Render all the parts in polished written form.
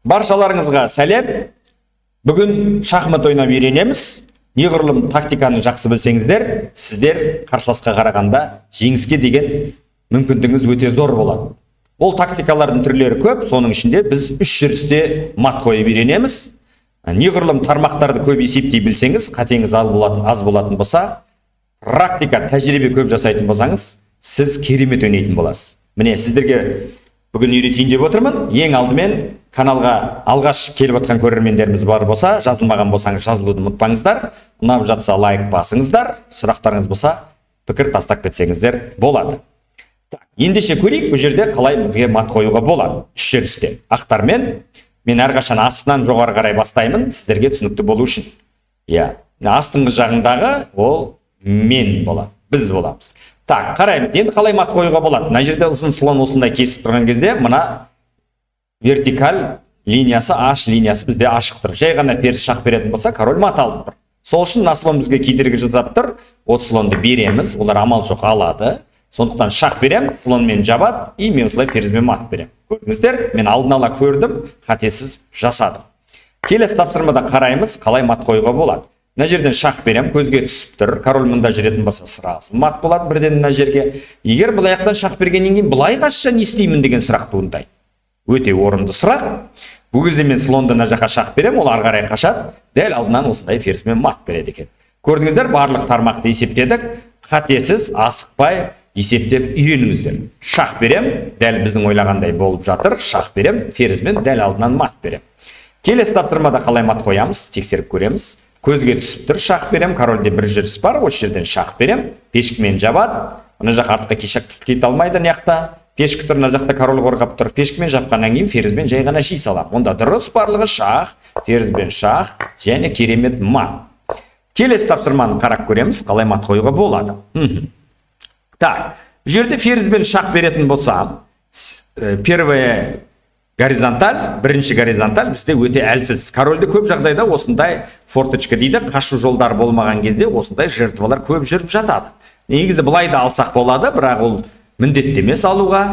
Баршаларыңызға сәлем. Бүгін шахмат ойнап үйренеміз. Неғұрлым тактиканы жақсы білсеңіздер, сіздер қарсыласқа қарағанда жеңіске деген мүмкіндігіңіз өте зор болады. Ол тактикалардың түрлері көп, соның ішінде біз үш жүрісте мат қойып үйренеміз. Неғұрлым тармақтарды көп есептей білсеңіз, қатеңіз аз болатын болса, практика, тәжірибе көп жасайтын болсаңыз, сіз керемет ойнайтын боласыз. Міне, сіздерге бүгін үйретейін деп отырмын. Ең алдымен каналға алғаш келіп отқан көрермендеріміз бар болса, жазылмаған болсаңыз жазылуды ұмытпаңыздар. Ұнап жатса лайк басыңыздар, сұрақтарыңыз болса пікір тастап кетсеңіздер болады. Так, ендеше көрейік, бұл жерде қалай бізге мат қоюға болады. Үш жүрісте. Ақтармен мен әрқашан астынан жоғары қарай бастаймын, сіздерге түсінікті болу үшін. Иә, астыңғы жағындағы ол мен болады, біз боламыз. Так, қараймыз. Енді қалай мат қоюға болады? Мына жерде ұзын слон осындай кесіп тұрған кезде мына вертикаль линиясы, H линиясы бізде ашық тұр. Жай ғана ферзь шах беретін болса, король мат алып тұр. Сол үшін мына слон бізге кедергі жасап тұр. Осы слонды береміз, олар амал жоқ алады. Сондықтан шах береміз, слонмен жабады, и мен осылай ферзьмен мат беремін. Көрдіңіздер, мен алдын ала көрдім, қатесіз жасадым. Келесі тапсырмада қараймыз, қалай мат қоюға болады. Мына жерден шах берем, көзге түсіп тұр. Король мында жүретін болса, сразу мат болады бірден мына жерге. Егер былай жақтан шах бергеннен кейін былай қашса не істеймін деген сұрақ туындайды. Өте орынды сұрақ. Бұл кезде мен слонды мына жаққа шах берем, ол ары қарай қашады. Дәл алдынан осындай ферзьмен мат береді екен. Көрдіңіздер, барлық тармақты есептедік. Қатесіз, асықпай есептеп үйреніңіздер. Шах берем, дәл біздің ойлағандай болып жатыр. Шах берем, ферзьмен дәл алдынан мат берем. Келесі тапсырмада қалай мат қоямыз, тексеріп көреміз. Көзге түсіп тұр, шах берем, корольде бір жүріс бар, осы жерден шах берем, пешкімен жабады. Мына жақ артқа кете алмайды, мына жақта пешкі тұр, мына жақта король қорғап тұр. Пешкімен жапқаннан кейін ферзьмен жай ғана жей саламын. Онда дұрыс барлығы шах, ферзьмен шах және керемет мат. Келесі тапсырманы қарап көреміз, қалай мат қоюға болады. Так, бұл жерде ферзьмен шах беретін болсам, первая горизонталь, бірінші горизонталь бізде өте әлсіз. Корольді көп жағдайда осындай форточка дейді, қашу жолдары болмаған кезде осындай жертвалар көп жүріп жатады. Негізі былай да алсақ болады, бірақ ол міндетті емес алуға.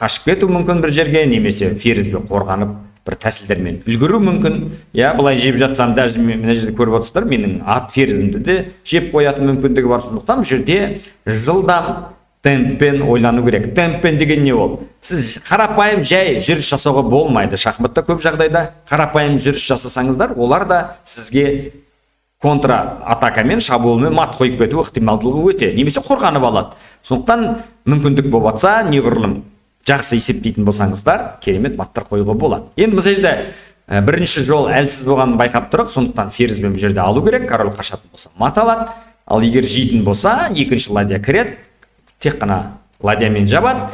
Қашып кету мүмкін бір жерге, немесе ферзьбен қорғанып бір тәсілдермен үлгеру мүмкін. Я былай жеп жатсам, даже мына жерде көріп отырсыздар, менің ат ферзімді де жеп қоятын мүмкіндігі бар. Сондықтан бұл жерде жылдам темппен ойлану керек. Темппен деген не ол? Сіз қарапайым жай жүріс жасауға болмайды. Шахматта көп жағдайда қарапайым жүріс жасасаңыздар, олар да сізге контра атакамен, шабуылмен мат қойып кету ықтималдылығы өте, немесе қорғанып алады. Сондықтан мүмкіндік болып жатса, неғұрлым жақсы есептейтін болсаңыздар, керемет маттар қоюға болады. Енді бұл жерде бірінші жол әлсіз болғанын байқап тұрық, сондықтан ферзьмен бұл жерде алу керек. Король қашатын болса мат алады, ал егер жейтін болса, екінші ладья кіреді, тек қана ладьямен жабады.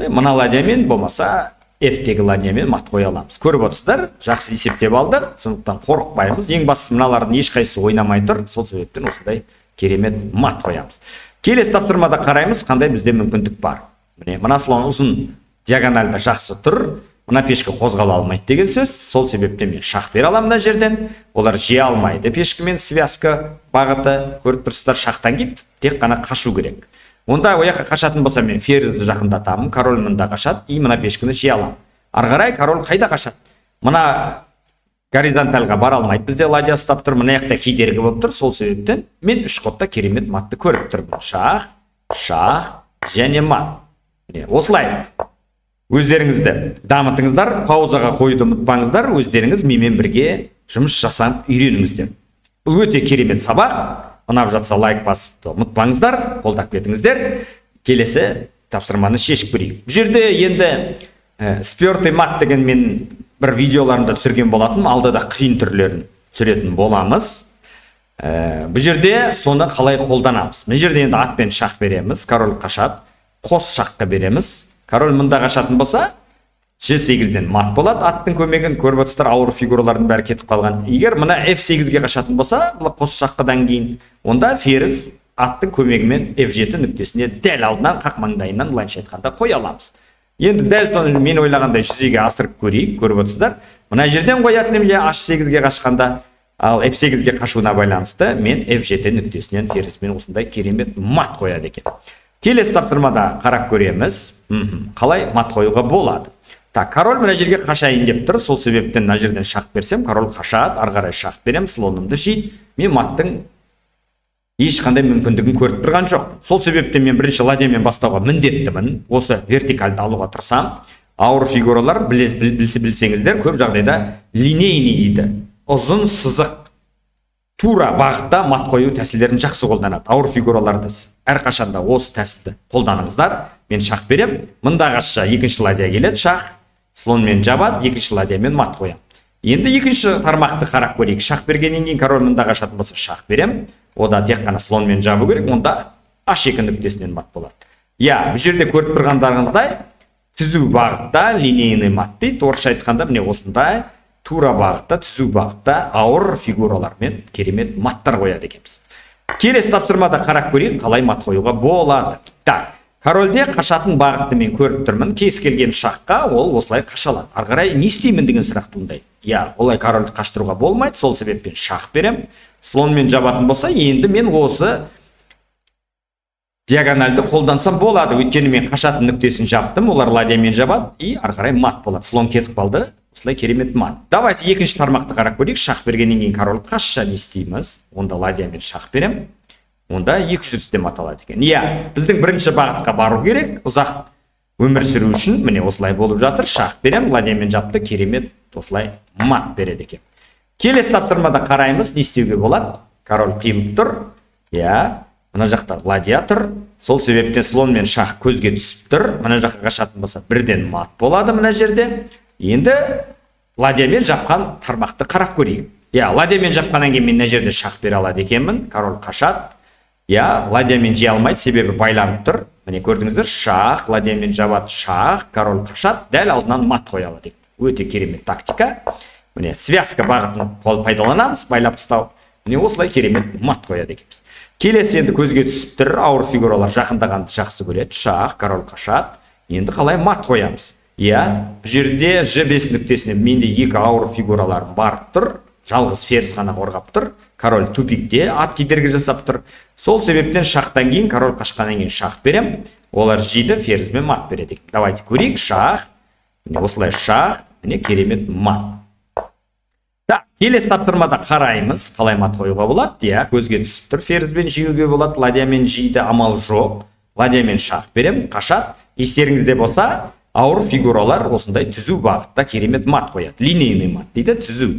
Мына ладьямен болмаса F-тегі ладьямен мат қоя аламыз. Көріп отырсыздар, жақсы есептеп алдық, сондықтан қорықпаймыз. Ең бастысы мыналардың ешқайсысы ойнамай тұр, сол себептен осындай керемет мат қоямыз. Келесі тапсырмада қараймыз, қандай бізде мүмкіндік бар. Міне, мына слон ұзын диагональда жақсы тұр, мына пешкі қозғала алмайды деген сөз. Сол себептен мен шах бере аламын мына жерден. Олар жей алмайды пешкімен, связка бағыты, көріп тұрсыздар, шахтан кейін тек қана қашу керек. Онда ол жаққа қашатын болса, мен ферзді жақындатамын, король мында қашады, и мына пешкіні жей аламын. Ары қарай король қайда қашады? Мына горизонтальға бара алмайды, бізде ладья ұстап тұр, мына жақта кедергі болып тұр. Сол себептен мен үш ходта керемет матты көріп тұрмын. Шах, шах және мат. Осылай өздеріңізді дамытыңыздар, паузаға қоюды ұмытпаңыздар, өздеріңіз менімен бірге жұмыс жасап үйреніңіздер. Бұл өте керемет сабақ. Ұнап жатса лайк басып ұмытпаңыздар, қолдап кетіңіздер. Келесі тапсырманы шешіп көрейік. Бұл жерде енді спёртый мат деген мен бір видеоларымда түсірген болатынмын, алда да қиын түрлерін түсіретін боламыз. Бұл жерде соны қалай қолданамыз? Мына жерде енді атпен шах береміз, король қашады, қос шаққа береміз. Король мында қашатын болса, G8-ден мат болады, аттың көмегін көріп отырсыздар, ауыр фигуралардың бәрі кетіп қалған. Егер мына F8-ге қашатын болса, бұл қос шаққыдан кейін, онда ферзь аттың көмегімен F7 нүктесіне дәл алдынан, қақ маңдайынан, былайынша айтқанда, қоя аламыз. Енді дәл соны мен ойлағандай жүзеге асырып көрейік, көріп отырсыздар. Мына жерден қоятын немесе H8-ге қашқанда, ал F8-ге қашуына байланысты мен F7 нүктесінен ферзьмен осындай керемет мат қояды екен. Келесі тапсырмада қарап көреміз, қалай мат қоюға болады. Так, король мына жерге қашайын деп тұр, сол себептен мына жерден шах берсем, король қашады, ары қарай шах берем, слонымды жейді. Мен маттың ешқандай мүмкіндігін көріп тұрған жоқ. Сол себептен мен бірінші ладьямен бастауға міндеттімін. Осы вертикальді алуға тырысам. Ауыр фигуралар білсеңіздер, көп жағдайда линейный дейді. Ұзын сызық тура бағытта мат қою тәсілдерін жақсы қолданады. Ауыр фигураларды әрқашанда осы тәсілді қолданыңыздар. Мен шах берем. Мында қашса екінші ладья келеді, шах слонмен жабады, екінші ладьямен мат қоямын. Енді екінші тармақты қарап көрейік. Шах бергеннен кейін король мында қашатын болса шах берем. Ода тек қана слонмен жабу керек, онда h2 нүктесінен мат болады. Иә, бұл жерде көріп тұрғандарыңыздай түзу бағытта линейный мат дейді. Орысша айтқанда міне осындай тура бағытта, түзу бағытта ауыр фигуралармен керемет маттар қояды екенбіз. Келесі тапсырмада қарап көрейік, қалай мат қоюға болады. Так, корольде қашатын бағытты мен көріп тұрмын. Кез келген шаққа ол осылай қаша алады. Ары қарай не істеймін деген сұрақ туындайды. Иә, олай корольді қаштыруға болмайды, сол себеппен шах берем. Слонмен жабатын болса, енді мен осы диагональді қолдансам болады. Өйткені мен қашатын нүктесін жаптым, олар ладьямен жабады, и ары қарай мат болады. Слон кетіп қалды, осылай керемет мат. Давайте екінші тармақты қарап көрейік. Шах бергеннен кейін король қашса не істейміз? Онда ладьямен шах берем. Онда екі жүрісте мат алады екен. Иә, біздің бірінші бағытқа бару керек, ұзақ өмір сүру үшін. Міне осылай болып жатыр. Шах берем, ладьямен жапты, керемет осылай мат береді екен. Келесі тапсырмада қараймыз, не істеуге болады. Король қиылып тұр. Иә, мына жақта ладья тұр. Сол себептен слон мен шах көзге түсіп тұр. Мына жаққа қашатын болса, бірден мат болады мына жерде. Енді ладьямен жапқан тармақты қарап көрейік. Иә, ладьямен жапқаннан кейін мен мына жерде шах бере алады екенмін. Король қашады. Иә, ладьямен жей алмайды, себебі байланып тұр. Міне көрдіңіздер, шах, ладьямен жабады, шах, король қашады, дәл алдынан мат қоя алады. Өте керемет тактика. Міне связка бағытын пайдаланамыз, байлап тастау. Міне осылай керемет мат қояды екенбіз. Келесі енді көзге түсіп тұр, ауыр фигуралар жақындағанды жақсы көреді. Шах, король қашады. Енді қалай мат қоямыз? Иә, бұл жерде Ж5 нүктесіне менде екі ауыр фигураларым бар тұр. Жалғыз ферзь ғана қорғап тұр. Король тупикте, ат кедергі жасап тұр. Сол себептен шахтан кейін, король қашқаннан кейін шах берем. Олар жейді, ферзьмен мат береді. Давайте көрейік, шах. Міне осылай шах, міне керемет мат. Так, келесі тапсырмада қараймыз, қалай мат қоюға болады. Иә, көзге түсіп тұр, ферзьмен жеуге болады, ладьямен жейді, амал жоқ. Ладьямен шах берем, қашады. Естеріңізде болса, ауыр фигуралар осындай түзу бағытта керемет мат қояды. Линейный мат дейді, түзу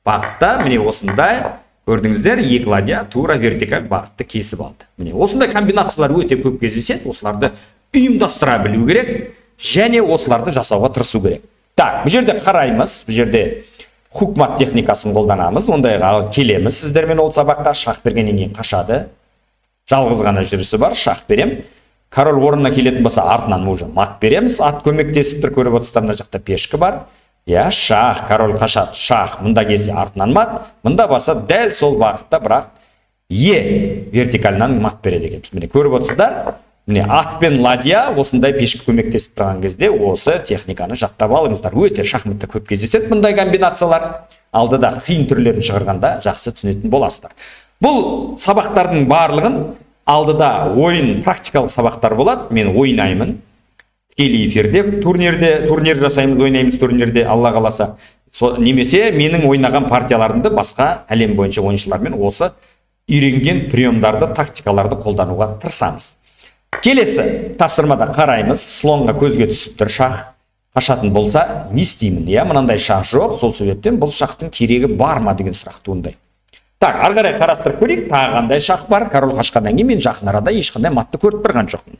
бағытта міне осындай, көрдіңіздер, екі ладья тура вертикаль бағытты кесіп алды. Міне осындай комбинациялар өте көп кездеседі. Осыларды ұйымдастыра білу керек және осыларды жасауға тырысу керек. Так, бұл жерде қараймыз, бұл жерде хукмат техникасын қолданамыз. Ондайға келеміз сіздермен ол сабаққа. Шах бергеннен кейін қашады. Жалғыз ғана жүрісі бар, шах берем. Король орнына келетін болса, артынан уже мат береміз. Ат көмектесіп тұр, көріп отырсыздар, мына жақта пешка бар. Иә, шах, король қашады, шах, мында келсе артынан мат, мында барса дәл сол бағытта, бірақ е вертикалынан мат береді екенбіз. Міне көріп отырсыздар, міне ат пен ладья осындай пешка көмектесіп тұрған кезде осы техниканы жаттап алыңыздар. Өте шахматта көп кездеседі бұндай комбинациялар. Алдыда қиын түрлерін шығарғанда жақсы түсінетін боласыздар. Бұл сабақтардың барлығын алдыда ойын практикалық сабақтар болады. Мен ойнаймын. Тікелей эфирде, турнирде, турнир жасаймыз, ойнаймыз турнирде, Алла қаласа. Немесе менің ойнаған партияларымды басқа әлем бойынша ойыншылармен осы үйренген приемдарды, тактикаларды қолдануға тырысамыз. Келесі тапсырмада қараймыз. Слонға көзге түсіп тұр шах. Қашатын болса, не істеймін? Иә, мынандай шах жоқ, сол себептен бұл шахтың керегі бар ма деген сұрақ туындайды. Так, ары қарай қарастырып көрейік, тағы қандай шах бар? Король қашқаннан кейін мен жақын арада ешқандай матты көріп тұрған жоқпын.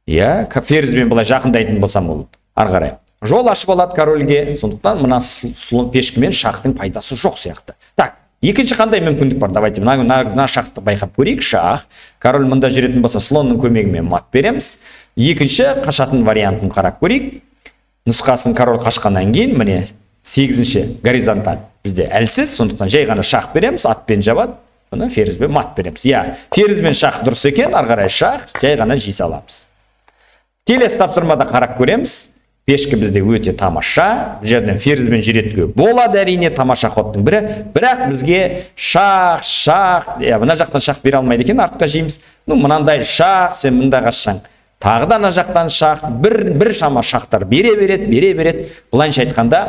Иә, ферзьмен былай жақындайтын болсам, ол ары қарай жол ашып алады корольге, сондықтан мына слон пешкімен шахтың пайдасы жоқ сияқты. Так, екінші қандай мүмкіндік бар? Давайте мына шахты байқап көрейік. Шах, король мында жүретін болса, слонның көмегімен мат береміз. Екінші қашатын вариантын қарап көрейік. Нұсқасын король қашқаннан кейін міне 8-ші горизонталь бізде әлсіз, сондықтан жай ғана шах береміз, атпен жабады, бұны ферзьбен мат береміз. Иә, ферзьбен шах дұрыс екен, ары қарай шах, жай ғана жей саламыз. Келесі тапсырмада қарап көреміз. Пешкі бізде өте тамаша. Бұл жерден ферзьбен жүретуге болады, әрине, тамаша ходтың бірі. Бірақ бізге шах, шах, мына жақтан шах бере алмайды екен, артқа жейміз. Ну, мынандай шах, сен мында қашсаң, Тағы да ана жақтан шах, бір шама шахтар бере береді, бере береді. Былайынша айтқанда,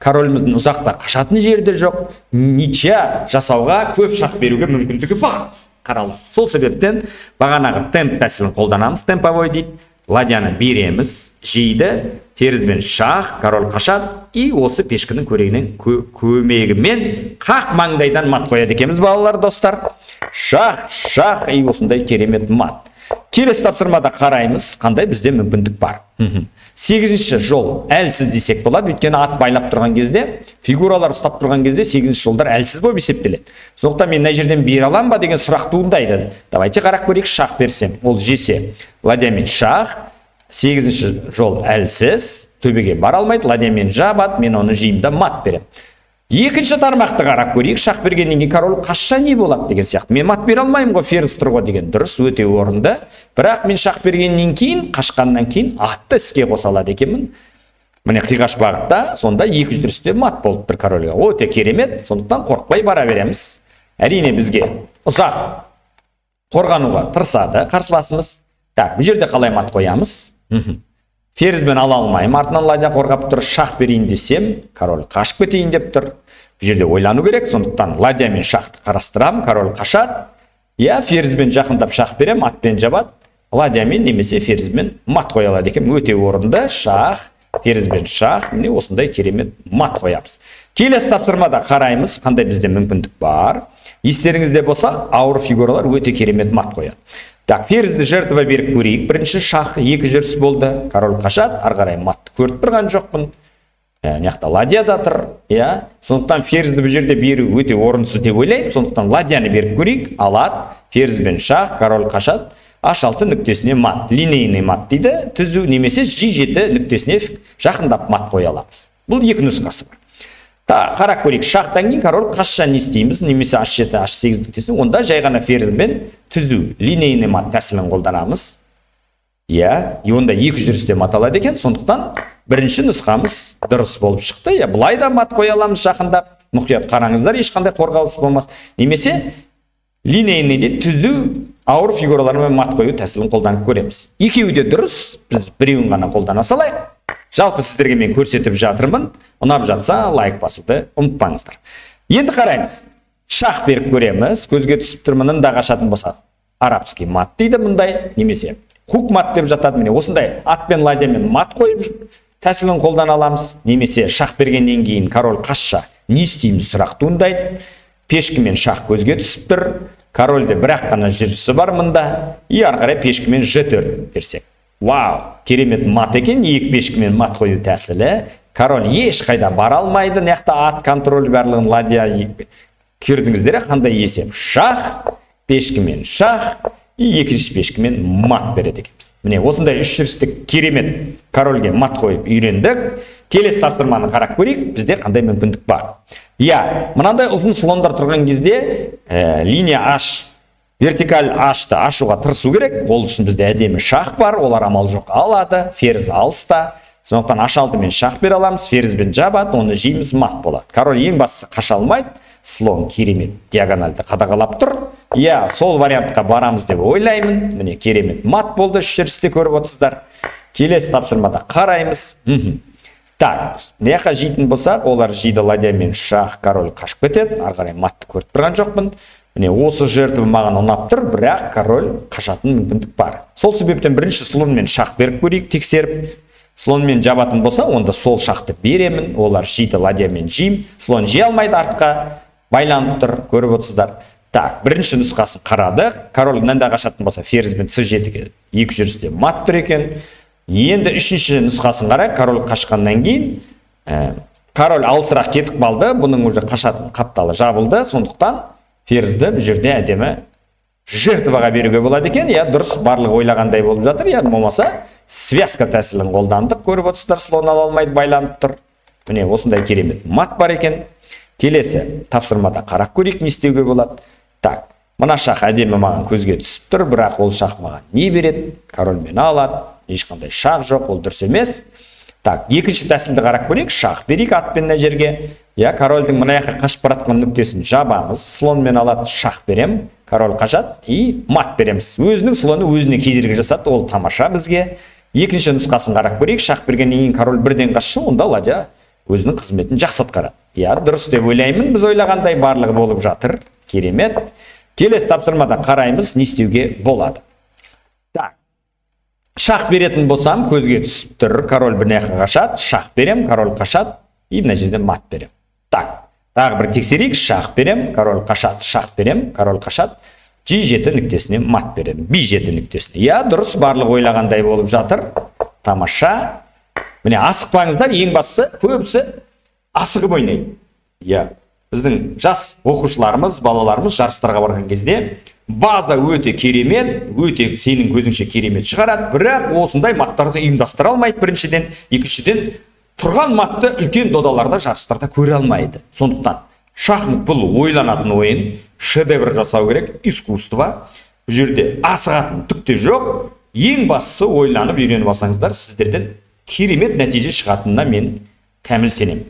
короліміздің ұзақта қашатын жері де жоқ, ничья жасауға көп шах беруге мүмкіндігі бар. Қаралы. Сол себептен бағанағы темп тәсілін қолданамыз, темповой дейді. Ладьяны береміз, жейді, ферзьбен шах, король қашады, и осы пешкінің көмегімен қақ маңдайдан мат қояды екенбіз, балалар, достар. Шах, шах, и осындай керемет мат. Келесі тапсырмада қараймыз, қандай бізде мүмкіндік бар. 8-ші жол әлсіз десек болады, өйткені ат байлап тұрған кезде, фигуралар ұстап тұрған кезде 8-ші жолдар әлсіз болып есептеледі. Сондықтан мен мына жерден бере аламын ба деген сұрақ туындайды. Давайте қарап көрейік, шах берсем, ол жесе, ладьямен шах, 8-ші жол әлсіз, төбеге бара алмайды, ладьямен жабады, мен оны жеймін да мат беремін. Екінші тармақты қарап көрейік, шах бергеннен кейін король қашша не болады деген сияқты. Мен мат бере алмаймын ғой, ферзь тұр ғой деген дұрыс, өте орынды. Бірақ мен шах бергеннен кейін, қашқаннан кейін атты іске қоса алады екенмін. Міне қиғаш бағытта, сонда екі жүрісте мат болып тұр корольге. Өте керемет, сондықтан қорықпай бара береміз. Әрине бізге ұзақ қорғануға тырысады қарсыласымыз. Так, бұл жерде қалай мат қоямыз? Ферзьбен ала алмаймын, артынан ладья қорғап тұр, шах берейін десем, король қашып кетейін деп тұр. Бұл жерде ойлану керек, сондықтан ладья мен шахты қарастырамын, король қашады. Я ферзьбен жақындап шах берем, атпен жабады. Ладьямен немесе ферзьбен мат қоя алады екен. Өте орынды, шах, ферзьбен шах, міне осындай керемет мат қоямыз. Келесі тапсырмада қараймыз, қандай бізде мүмкіндік бар. Естеріңізде болса, ауыр фигуралар өте керемет мат қояды. Так, ферзьді жертва беріп көрейік. Бірінші шах, екі жүріс болды. Король қашады, ары қарай матты көріп тұрған жоқпын. Мына жақта ладья да тұр, иә. Сондықтан ферзьді бұл жерде беру өте орынсыз деп ойлаймын. Сондықтан ладьяны беріп көрейік. Алады, ферзьбен шах, король қашады. H6 нүктесіне мат, линейный мат дейді, түзу немесе G7 нүктесіне жақындап мат қоя аламыз. Бұл екі нұсқасы бар. Қарап көрейік, шахтан кейін король қашша не істейміз, немесе H7, H8 нүктесіне, онда жай ғана ферзьбен түзу линейный мат тәсілін қолданамыз. Иә, и онда екі жүрісте мат алады екен, сондықтан бірінші нұсқамыз дұрыс болып шықты. Иә, былай да мат қоя аламыз жақындап, мұқият қараңыздар, ешқандай қорғалыс болмас. Немесе линейный де түзу ауыр фигуралармен мат қою тәсілін қолданып көреміз. Екеуі де дұрыс, біз біреуін ғана қолдана салайық. Жалпы сіздерге мен көрсетіп жатырмын. Ұнап жатса лайк басуды ұмытпаңыздар. Енді қараймыз. Шах беріп көреміз. Көзге түсіп тұр, мынын да қашатын болса, арабский мат дейді мұндай, немесе хук мат деп жатады. Міне осындай атпен ладьямен мат қойып тәсілін қолдана аламыз. Немесе шах бергеннен кейін король қашша не істейміз сұрақ туындайды. Пешкімен шах көзге түсіп тұр. Корольде бірақ қана жүрісі бар мында. И ары қарай пешкімен G4 берсек. Вау, керемет мат екен, екі пешкімен мат қою тәсілі. Король ешқайда бара алмайды, мына ат контроль барлығын ладья көрдіңіздер, қандай есеп. Шах, пешкімен шах, и екінші пешкімен мат береді екенбіз. Міне осындай үш жүрістік керемет корольге мат қойып үйрендік. Келесі тапсырманы қарап көрейік, бізде қандай мүмкіндік бар. Иә, мынандай ұзын слондар тұрған кезде линия H, вертикаль H-ты ашуға тырысу керек. Ол үшін бізде әдемі шах бар, олар амал жоқ алады, ферзь алыста. Сондықтан H6 мен шах бере аламыз, ферзьбен жабады, оны жейміз, мат болады. Король ең бастысы қаша алмайды, слон керемет диагональды қадағалап тұр. Иә, сол вариантқа барамыз деп ойлаймын. Міне керемет мат болды, үш жүрісте көріп отырсыздар. Келесі тапсырмада қараймыз. Так, мына жаққа жейтін болсақ, олар жейді ладьямен шах, король қашып кетеді. Ары қарай матты көріп тұрған жоқпын. Міне осы жертва маған ұнап тұр, бірақ король қашатын мүмкіндік бар. Сол себептен бірінші слонмен шах беріп көрейік, тексеріп. Слонмен жабатын болса, онда сол шақты беремін. Олар жейді ладьямен жеймін. Слон жей алмайды, артқа байланып тұр, көріп отырсыздар. Так, бірінші нұсқасын қарадық. Король мынандай қашатын болса, ферзьбен С7-ге екі жүрісте мат тұр екен. Енді үшінші нұсқасын қарайық. Король қашқаннан кейін король алысырақ кетіп қалды. Бұның уже қашатын қапталы жабылды. Сондықтан ферзьді бұл жерде әдемі жертваға беруге болады екен. Я дұрыс, барлығы ойлағандай болып жатыр. Я болмаса связка тәсілін қолдандық. Көріп отырсыздар, слон ала алмайды, байланып тұр. Міне осындай керемет мат бар екен. Келесі тапсырмада қарап көрейік, не істеуге болады. Так, мына шах әдемі маған көзге түсіп тұр, бірақ ол шах маған не береді? Корольмен алады, ешқандай шах жоқ, ол дұрыс емес. Так, екінші тәсілді қарап көрейік. Шах берейік атпен мына жерге. Иә, корольдің мына жаққа қашып бара жатқан нүктесін жабамыз. Слонмен алады, шах берем, король қашады и мат береміз. Өзінің слоны өзіне кедергі жасады, ол тамаша бізге. Екінші нұсқасын қарап көрейік. Шах бергеннен кейін король бірден қашса, онда ладья өзінің қызметін жақсы атқарады. Иә, дұрыс деп ойлаймын, біз ойлағандай барлығы болып жатыр. Керемет. Келесі тапсырмада қараймыз, не істеуге болады. Так. Шах беретін болсам, көзге түсіп тұр, король бір жаққа қашады, шах берем, король қашады, и мына жерде мат берем. Так, тағы бір тексерейік, шах берем, король қашады, шах берем, король қашады, G7 нүктесіне мат берем, B7 нүктесіне. Иә, дұрыс, барлығы ойлағандай болып жатыр. Тамаша. Міне, асықпаңыздар, ең бастысы, көбісі асығып ойнайды. Иә, біздің жас оқушыларымыз, балаларымыз жарыстарға барған кезде база өте керемет, өте сенің көзіңше керемет шығарады, бірақ осындай маттарды ұйымдастыра алмайды біріншіден, екіншіден тұрған матты үлкен додаларда, жарыстарда көре алмайды. Сондықтан шахмат бұл ойланатын ойын, шедевр жасау керек, искусство. Бұл жерде асығатын түк те жоқ. Ең бастысы ойланып үйреніп алсаңыздар, сіздерден керемет нәтиже шығатынына мен кәміл сенемін.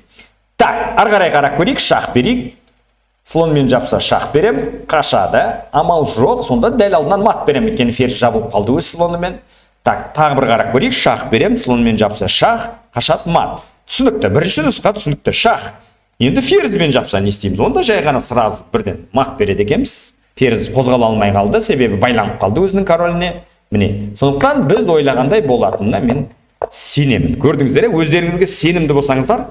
Так, ары қарай қарап көрейік, шах берейік. Слонмен жапса шах берем, қашады, амал жоқ, сонда дәл алдынан мат берем, өйткені ферзь жабылып қалды өз слонымен. Так, тағы бір қарап көрейік, шах берем, слонмен жапса шах, қашады, мат. Түсінікті, бірінші нұсқа түсінікті, шах. Енді ферзьмен жапса не істейміз? Онда жай ғана сразу бірден мат береді екенбіз. Ферзь қозғала алмай қалды, себебі байланып қалды өзінің короліне. Міне, сондықтан біз ойлағандай болатынына мен сенемін. Көрдіңіздер, өздеріңізге сенімді болсаңыздар,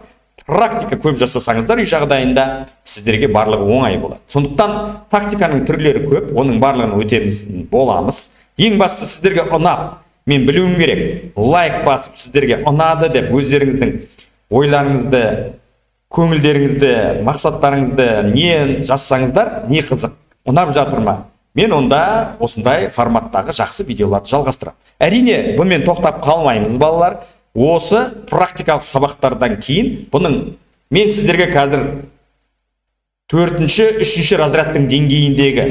практика көп жасасаңыздар үй жағдайында сіздерге барлығы оңай болады. Сондықтан тактиканың түрлері көп, оның барлығын өтеміз, боламыз. Ең бастысы сіздерге ұнап, мен білуім керек, лайк басып сіздерге ұнады деп өздеріңіздің ойларыңызды, көңілдеріңізді, мақсаттарыңызды не жазсаңыздар, не қызық, ұнап жатыр ма? Мен онда осындай форматтағы жақсы видеоларды жалғастырамын. Әрине, бұнымен тоқтап қалмаймыз, балалар. Осы практикалық сабақтардан кейін бұның мен сіздерге қазір 4-ші, 3-ші разрядтың деңгейіндегі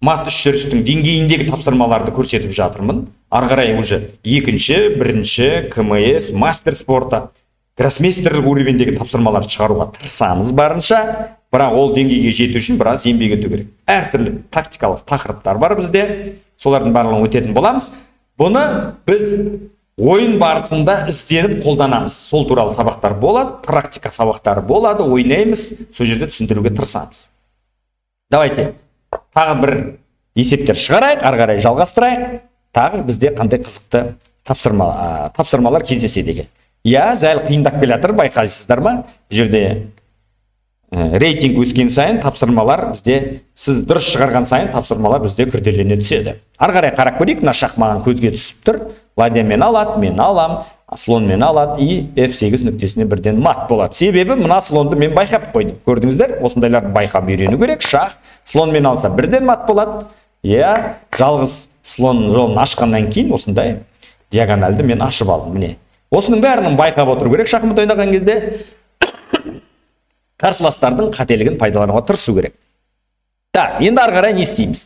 мат үш жүрістің деңгейіндегі тапсырмаларды көрсетіп жатырмын. Ары қарай уже 2-ші, 1-ші, КМС, мастер спорта, гроссмейстерлік уровеньдегі тапсырмаларды шығаруға тырысамыз барынша, бірақ ол деңгейге жету үшін біраз еңбек ету керек. Әртүрлі тактикалық тақырыптар бар бізде, солардың барлығын өтетін боламыз. Бұны біз ойын барысында ізденіп қолданамыз. Сол туралы сабақтар болады, практика сабақтары болады, ойнаймыз, сол жерде түсіндіруге тырысамыз. Давайте тағы бір есептер шығарайық, ары қарай жалғастырайық. Тағы бізде қандай қызықты тапсырмалар кездеседі екен. Иә, сәл қиындап келе жатыр, байқайсыздар ма? Бұл жерде рейтинг өскен сайын тапсырмалар бізде, сіз дұрыс шығарған сайын тапсырмалар бізде күрделене түседі. Ары қарай қарап көрейік, мына шах маған көзге түсіп тұр. Ладьямен алады, мен алам, слонмен алады и F8 нүктесіне бірден мат болады. Себебі мына слонды мен байқап қойдым. Көрдіңіздер, осындайларды байқап үйрену керек. Шах, слонмен алса бірден мат болады. Иә, жалғыз слон жолын ашқаннан кейін осындай диагональді мен ашып алдым. Міне, осының бәрінің байқап отыру керек шахмат ойнаған кезде. Қарсыластардың қателігін пайдалануға тырысу керек. Так, енді ары қарай не істейміз?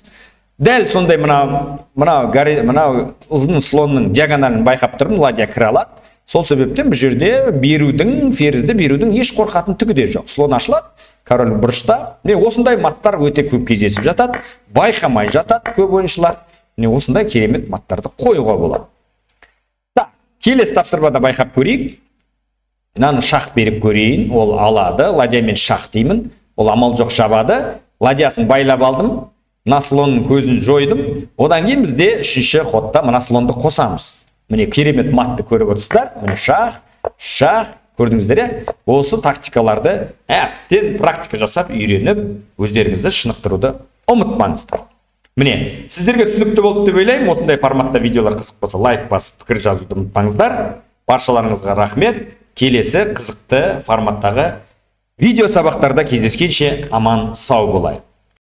Дәл сондай мынау ұзын слонның диагоналін байқап тұрмын, ладья кіре алады. Сол себептен бұл жерде берудің, ферзді берудің еш қорқатын түгі де жоқ. Слон ашылады, король бұрышта. Міне осындай маттар өте көп кездесіп жатады, байқамай жатады көп ойыншылар. Міне осындай керемет маттарды қоюға болады. Так, келесі тапсырмада байқап көрейік. Мынаны шах беріп көрейін, ол алады, ладьямен шах деймін, ол амал жоқ жабады. Ладьясын байлап алдым, мына слонның көзін жойдым. Одан кейін бізде үшінші ходта мына слонды қосамыз. Міне керемет матты көріп отырсыздар. Міне шах, шах, көрдіңіздер, е? Осы тактикаларды әбден практика жасап үйреніп, өздеріңізді шынықтыруды ұмытпаңыздар. Міне, сіздерге түсінікті болды деп ойлаймын. Осындай форматта видеолар қызық болса, лайк басып, пікір жазуды ұмытпаңыздар. Баршаларыңызға рахмет. Келесі қызықты форматтағы видео сабақтарда кездескенше аман сау болайық.